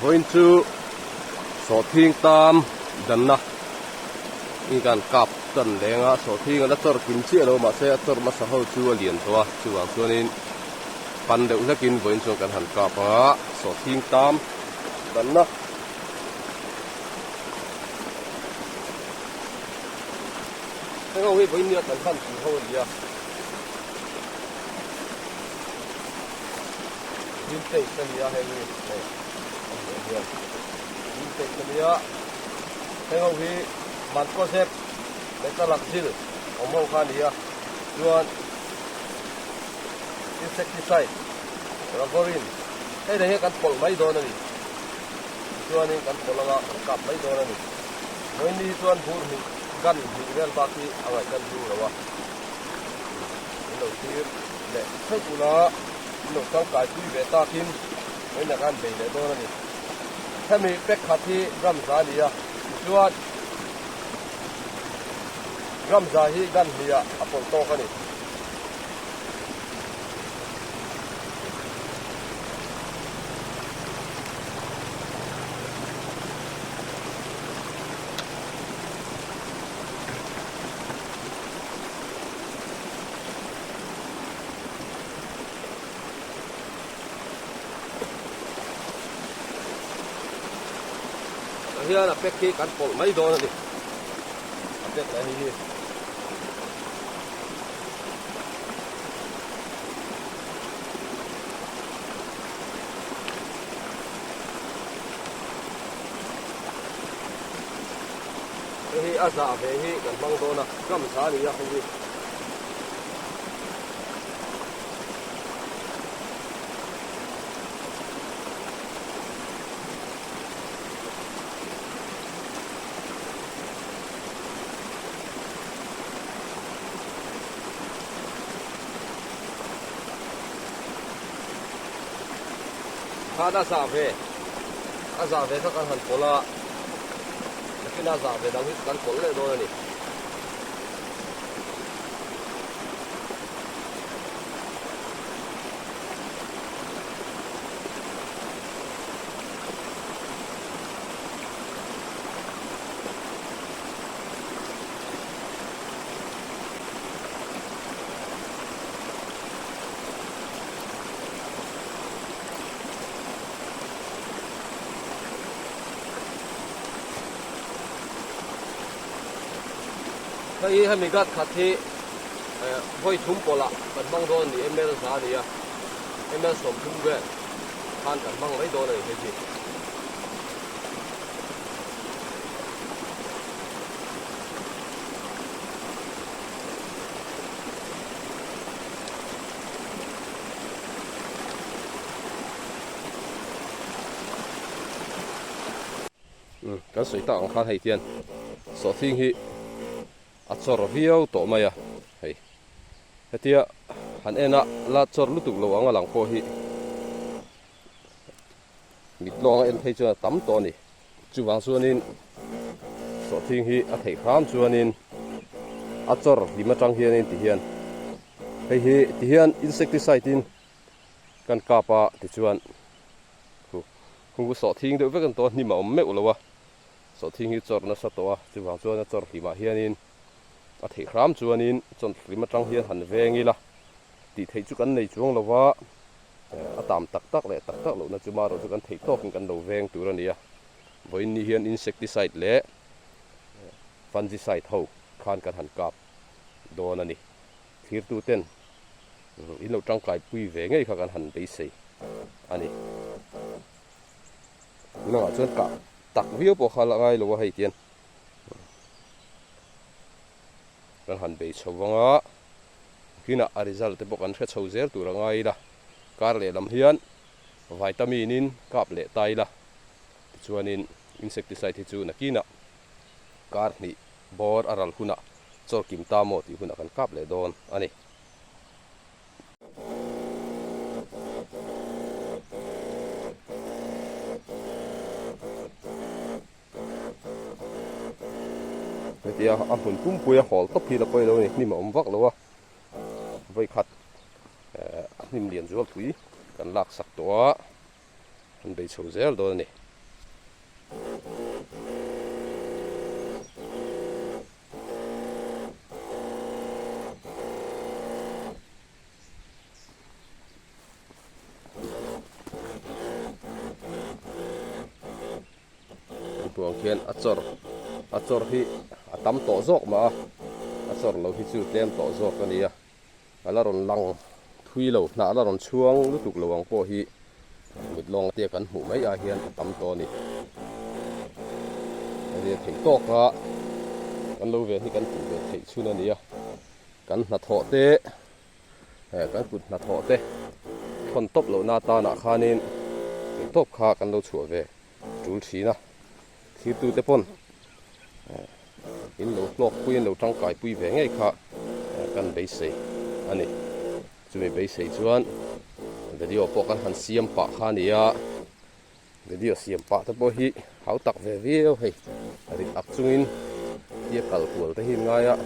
Vawiin chu sawhthing tam danna in kan kap tan leng a, sawhthing a la chawrh kim chiah lo mahse a chawrh hmasa ho chu a lian tawh a, chuvang chuanin pan deuh hlekin vawiin chuan kan han kap ang a, sawhthing tam danna. Heng ho hi vawiin nia kan hman tur ho a ni a. Vintage a ni a heng hi hei a hmuh hian vintage a ni a heng ho hi mancozeb metalaxyl awm ho kha a ni a chuan insecticide ravorin hei leh hi kan pawlh mai dawn a ni tichuanin kan pawlh anga kan kap mai dawn a ni vawiin ni hi chuan bur hnih gun hnih vel bak hi a ngaih kan hmu lo a min lo thlir leh theuh ula min lo tangkai pui ve takin vawiinah khan bei leh dawn a ni. Hemi pack khat hi gram za a ni a, tichuan gram za hi gun hnih-ah a pawlh tawk a ni. Tah hian a pack hi kan pawlh mai dawn a ni a pack lah hei hi. Hei hi a zah ve hi kan hmang dawn a gram za a ni a hei hi. Khan a zah ve a zah ve kha kan han pawlh a nakin a zah ve dang hi kan pawlh leh dawn a ni. Hei hi hemi gat khat hi vawi thum pawlah kan hmang dawn a ni ml za a ni a ml 30 vel khan kan hmang mai dawn a ni hei hi. Kan sawi tak ang khan hei hian sawhthing hi a chawr viau tawh mai a hei hetia han en a la chawr lutuk lo ang a lang pawh hi mit lawng a en phei chuan a tam tawh a ni chuvang chuanin sawhthing hi a theih hram chuanin a chawr hlim atang hianin tihian hei hi tihian insecticide in kan kap a tichuan khu khu sawhthing deuh vek an tawh a hnim a awm meuh lo a sawhthing hi chawrh nasa tawh a chuvang chuan a chawrh hlimah hianin a theih hram chuanin chawrh hlim atang hian han veng ila tih theih chu kan nei chuang lo va a tam tak tak leh tak tak lohna chu marawh chu kan theih tawkin kan lo veng tur a ni a vawiin ni hian insecticide leh fungicide ho khan kan han kap dawn a ni. Thirtu ten in lo tangkai pui ve ngei kha kan han beisei a ni. Tunangah chuan kah tak viau pawh kha la ngai lo a hei tian kan han bei chho vang a, kinah a result te pawh kan hre chho zel tur a ngai ila, kar lehlam hian vitamin in kap leh ta ila tichuanin insecticide hi chu nakinah kar hnih bawr a ral hunah Chaw kim ta maw tih hunah kan kap leh dawn a ni. Hetia a hmun pumpui a hawl tawp hi la pawi lo a ni, hnim a awm vak lo a, vawikhat a hnim lian zual pui kan lak sak tawh a, an bei chho zel dawn a ni. Hmuh ang khian a chawr a chawr hi a tam tawh zawk mah a, a chawr lo hi chu tlem tawh zawk a nia. A la rawn lang thui lo, hnah a la rawn chhuang lutuk lo ang pawh hi mit lawng tia kan hmuh mai ah hian a tam tawh a ni. Hei theih tawk a kan lo ven hi kan tih ve theih chhun a ni a, kan hnathawh te eh kan kut hnathawh te thawn tawp lohna atanah khanin theih tawp kha kan lo chhuah ve tul thin a, thirtute pawn in lo hlawk pui in lo tangkai pui ve ngei kha kan beisei a ni. Chumi beisei chuan video pawh kan han siam pah kha a ni a, video siam pah te pawh hi hau tak ve viau hei rit ak chungin tia kal kual te hi an ngai a.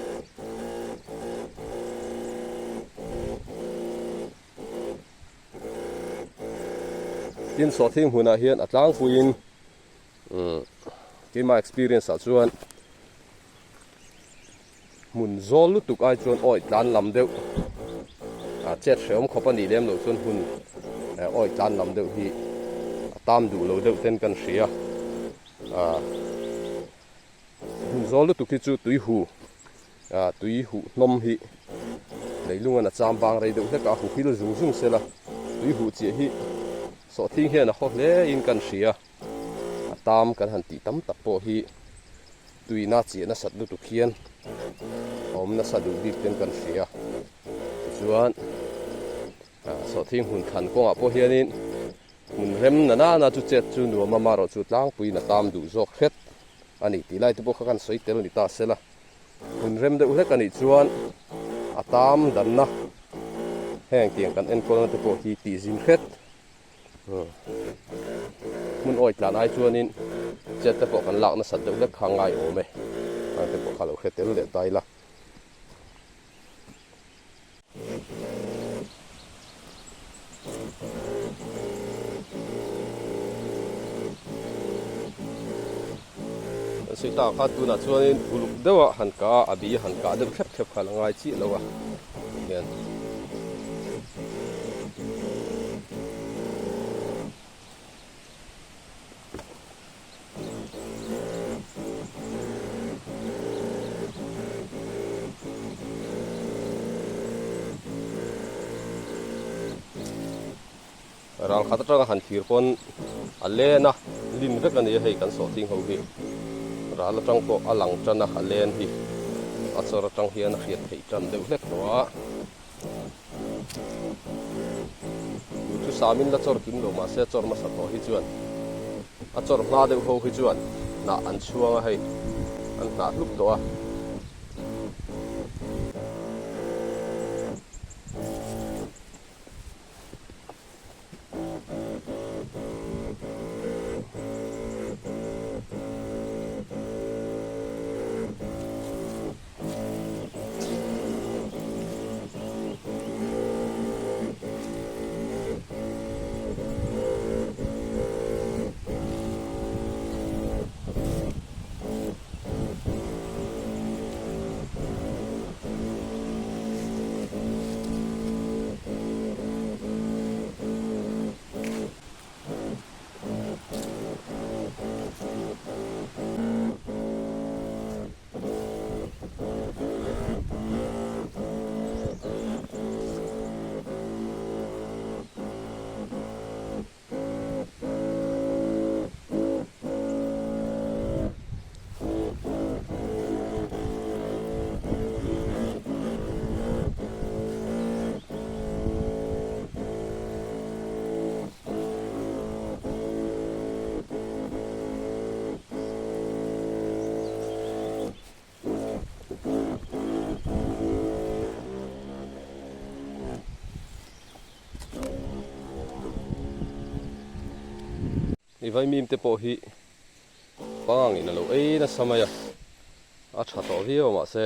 Tin sawhthing hmunah hian a tlangpuiin umm keimah experience ah chuan hmun zawl lutuk ai chuan awi tlan lam deuh a chet hrehawm khawp a nih lem loh chuan hmun awi tlan lam deuh hi a tam duh lo deuh ten kan hria a hmun zawl lutuk hi chu tui hu Ah tui huh hnawm hi leilungan a cham bang rei deuh hlek a, a huh hil zung zung sela tui huh chiah hi sawhthing hian a haw hle in kan hria, a tam kan han tih tam tak pawh hi tuina chiah nasat lutuk hian a awm nasa duh bik ten kan hria. Tichuan ah sawhthing hmun thlan kawngah pawh hianin hmun rem na nana chu chet chu nuam a, amaherawhchu tlangpuiin a tam duh zawk hret a ni tih lai te pawh kha kan sawi tel ni ta sela. Hmun rem deuh hlek a nih chuan a tam danna heng tiang kan enkawlna te pawh hi tih zin hret hmun awi tlan ai chuanin chet te pawh kan lak nasat deuh hlek kha ngai awm e hang te pawh kha lo hre tel leh ta ila. Kan sawi tak kha tunah chuanin uluk deuha han kah a, a bi han kah deuh thlep thlep kha la ngai chiah lo a hian. Ral khat atanga han thlir pawn a len a, lim vek a ni a hei kan sawhthing ho hi. Ral atang pawh a lang tan a, a len hi a chawr atang hian a hriat theih tan deuh hlek tawh a. Chu samin la chawr kim lo mahse a chawr hmasa tawh hi chuan a chawr hma deuh ho hi chuan hnah an chhuang a hei an hnah hlup tawh a. I vaimim te pawh hi pangangin a lo ei nasa mai a, a tha tawh viau a mahse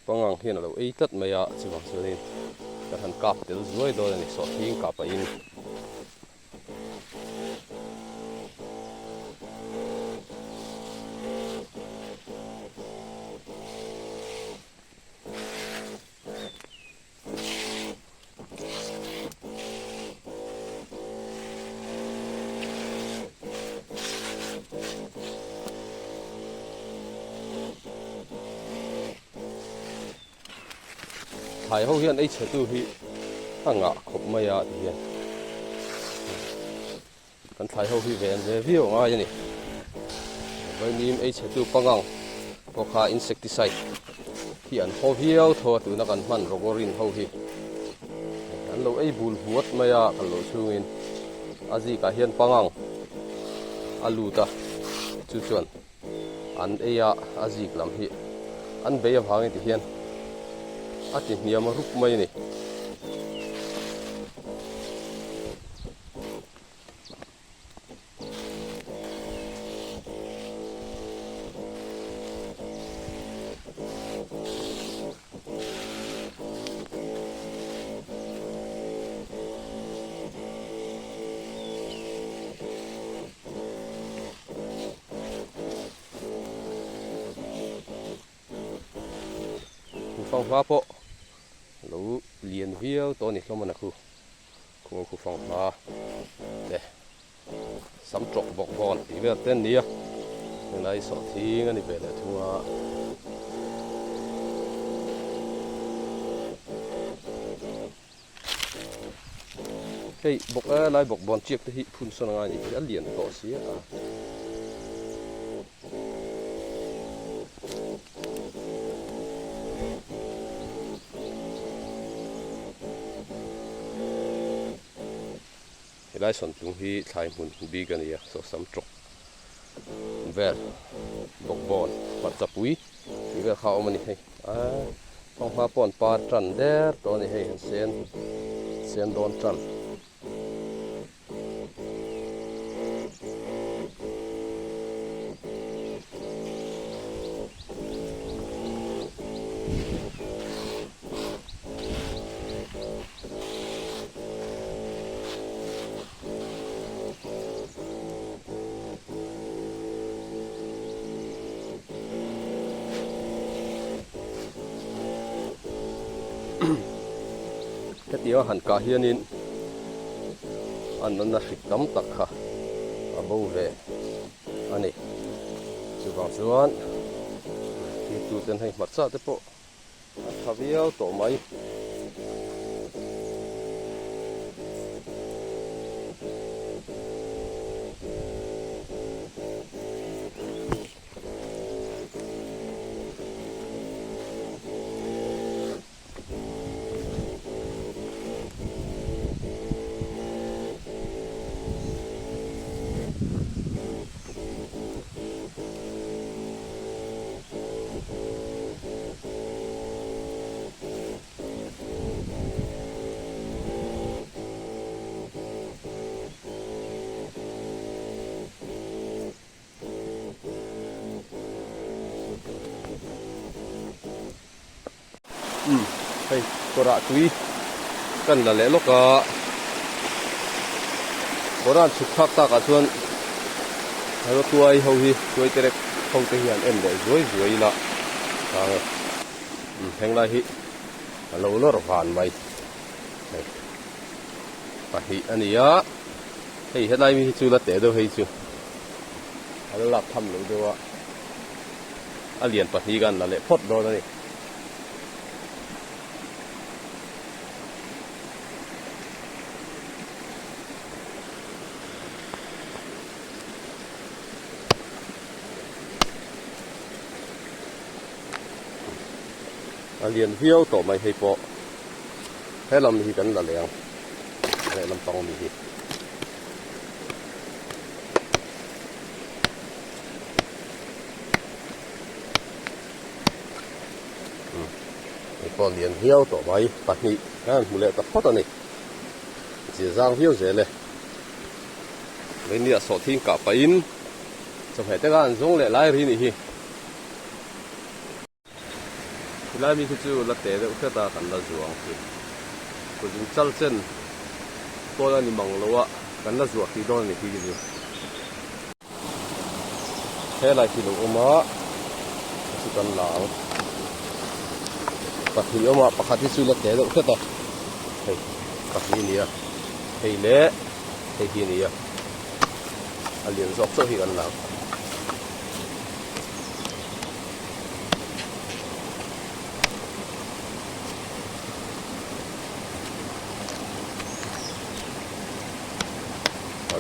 pangang hian a lo ei tlat mai a chuvang chuanin kan han kap tel zuai dawn a ni sawhthing kah pahin. Thlai ho hian ei chhe tu hi a ngah khawp mai a ti hian kan thlai ho hi ven ve viau a ngai a ni. Vaimim ei chhe tu pangang pawh kha insecticide hi an haw viau tho a tuna kan hman rawgorin ho hi an lo ei bul huat mai a kan lo chhungin a zikah hian pangang a lut a chu chuan an ei a a zik lam hi an bei avangin ti hian a ti hniam rup mai a ni. Fanghma pawh lo lian viau tawh a ni hlawm a na khu. Khuang khu fanghma te sam tawk bawk bawn tih vel te an ni a, helai sawhthing a ni ve leh thung a. Hei bawk e lai bawk bawn chiak te hi phun sawn angai nih hi a lian tawh si a. Helai sawntlung hi thlai hmun bik a ni a, saw sam tawk vel bawkbawn hmarcha pui tih vel kha a awm a ni hei aaa fanghma pawh an par tan der tawh a ni hei an sen sen dawn tan. Hetiang a han kah hianin a natna hrik tam tak kha a bo ve a ni. Chuvang chuan thirtuten hei hmarcha te pawh A tha viau tawh mai. Umm hei kawrah tui kan la leh lawk a kawrah an chhuk thlak takah chuan rawtuai ho hi tuai te rek ho te hi an en leh zuai zuai ila chang e umm henglai hi a lo lawr van mai hei pahnih a ni a hei helai mi hi chu la teh deuh hei chu a la lak tham loh deuh a a lian pahnih khan la leh phawt dawn a ni. A lian viau tawh mai hei pawh helam hi kan la leng lehlam pang mi hi. Hei pawh lian viau tawh mai pahnih hian hmu leh ta phawt a ni zia zang viau zel e Vainia sawhthing kah pahin chawhmeh te kha an zawng leh lai ri nih hi. Helai mi khi chu la teh deuh hret a kan la zuang khi kut in chal chen pawn a ni mang lo a kan la zuah hrih dawn a ni khi chu. Helai khi lo awm a chu kan la ang pahnih awm a pakhat hi chu la teh deuh hret a hei pahnih a ni a hei leh hei hi a ni a a lian zawk chauh hi kan la ang.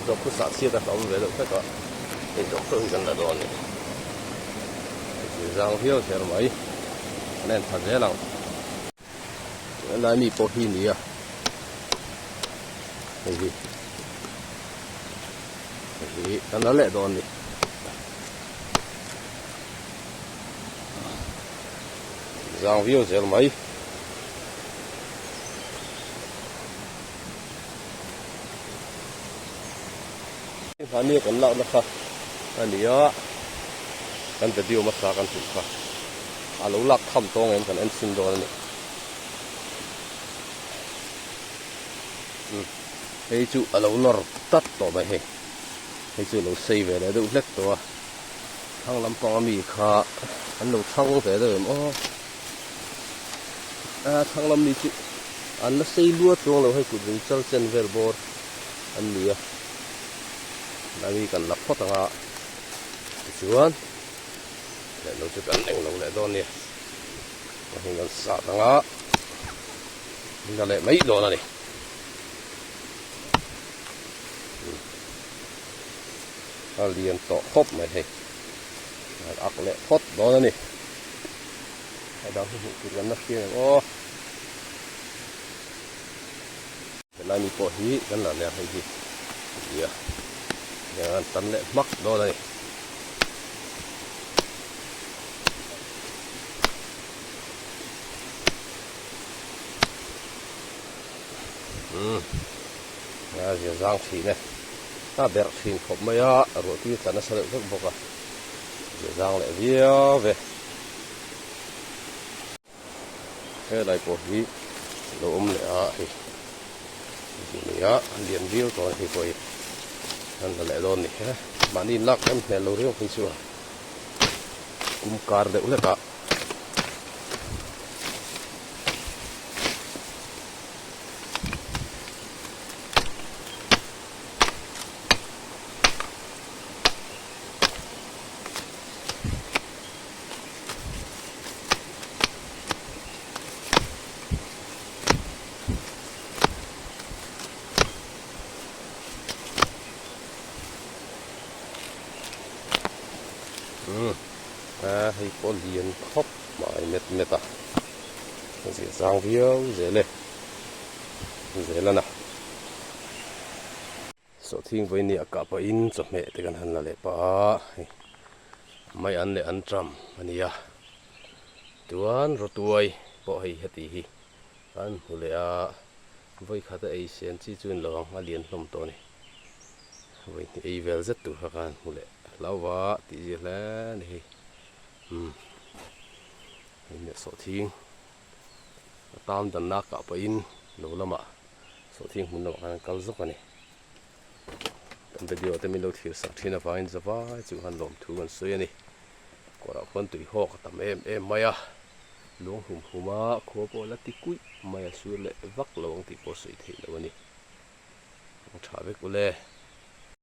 zawk khu sah chhiat a hlauhawm ve deuh hlek a, hei zawk chauh hi kan la dawn a ni. Hei zang viau zel mai, kan en tha zel ang. Helai mi pawh hi ni a, hei hi hei hi kan la leh dawn a ni. Zang viau zel mai. Hmani kan lakna kha a ni a, kan video hmasa kan hmuh kha a lo lak tham tawng em kan en chhin dawn a ni. Hei chu a lo lawr tlat tawh mai hei, hei chu a lo sei ve leh deuh hlek tawh a, thlang lampang ami kha an lo thlang ve deuh em aw. A thlang lam mi chu an la sei luat chuang lo hei kut zung chal chen vel bawr an ni a lai mi kan la phawt ang a tichuan leh lo chu kan eng lo leh dawn nia a heng kan sat ang a la leh mai dawn a ni a lian tawh khawp mai hei ak leh phawt dawn a ni. A dang hi hmuh tur kan la hria em aw. Helai mi pawh hi kan la leh a hei hi nia heng an tan leh hmak dawn a ni. Umm a zia zang thin e a berh thin khawp mai a ruahtui a tla nasa deuh vek bawk a zia zang leh viau ve. Helai pawh hi lo awm leh a hei nia a lian viau tawh a hei pawh hi an la leh dawn a ni he mahni lak em hmel lo riau phei chu a kum kar deuh hlek a. Umm a hei pawh lian khawp mai met met a a zir zang viau zel e zel a na. Sawhthing vawi nia kah pahin chawhmeh te kan han la leh pah a, hei mai an leh an tram a ni a, chuan rawtuai pawh hei heti hi kan hmu leh a, vawi khat a ei sen chi chu ni lo ang a lian hlawm tawh a ni, vawi hnih ei vel zet tur kha kan hmu leh hlau va tih zia hle a ni hei umm hei leh sawhthing a tam danna kah pahin lo lamah. Sawhthing hmun lamah khan an kal zawk a ni. Kan video te min lo thlir sak thin avangin zavai chu han lawm thu an sawi a ni. Kawrah khuan tui hawk a tam em em mai a, luang hum hum a, khua pawh la ti kuih mai a, sur leh vak lo ang tih pawh sawi theih loh a ni. Ang tha vek ule.